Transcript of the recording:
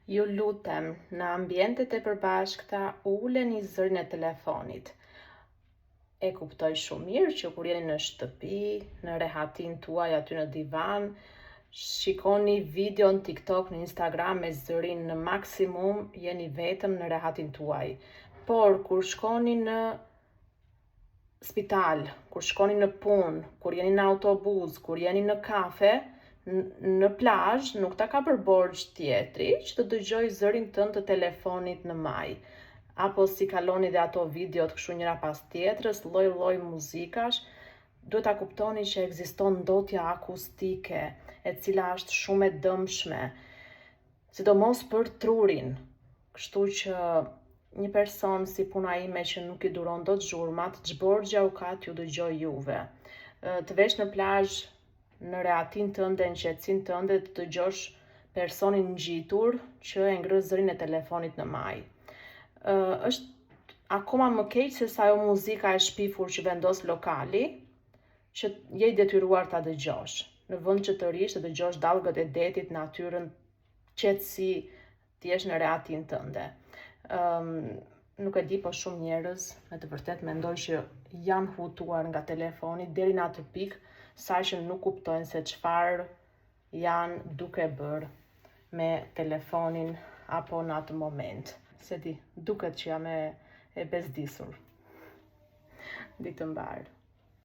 Ju lutem, në ambientet e përbashkëta uleni zërin e telefonit. E kuptoj shumë mirë që kur jeni në shtëpi, në rehatin tuaj aty në divan, shikoni video në TikTok, në Instagram me zërin në maksimum, jeni vetëm në rehatin tuaj. Por kur shkoni në spital, kur shkoni në punë, kur jeni në autobus, kur jeni në kafe, në plazh, nuk ta ka bërë borxh tjetri që të dëgjoj zërin tënd të telefonit në maj. Apo si kaloni dhe ato videot kështu njëra pas tjetrës, lloj-lloj muzikash, duhet ta kuptoni që ekziston ndotja akustike, e cila është shumë e dëmshme, sidomos për trurin. Kështu që një person si puna ime që nuk i duron dot zhurmat, ç'borxh u ka t'ju dëgjoj juve. Të vesh në plazh në rehatin tënde, në qetësinë tënde, të dëgjosh personin ngjitur që e ngrë zërin e telefonit në maj. Është akoma më keq se sa ajo muzika e shpifur që vendos lokali, që je i detyruar ta dëgjosh. Në vend që të rish të dëgjosh dallgët e detit, natyrën, qetësi, të jesh në rehatin tënde. Nuk e di, po shumë njerëz me të vërtet mendoj që janë hutuar nga telefoni deri në atë pikë sa që nuk kuptojnë se çfarë janë duke bërë me telefonin apo në atë moment. Se di, duket që jam e, e bezdisur. Ditë të mbarë.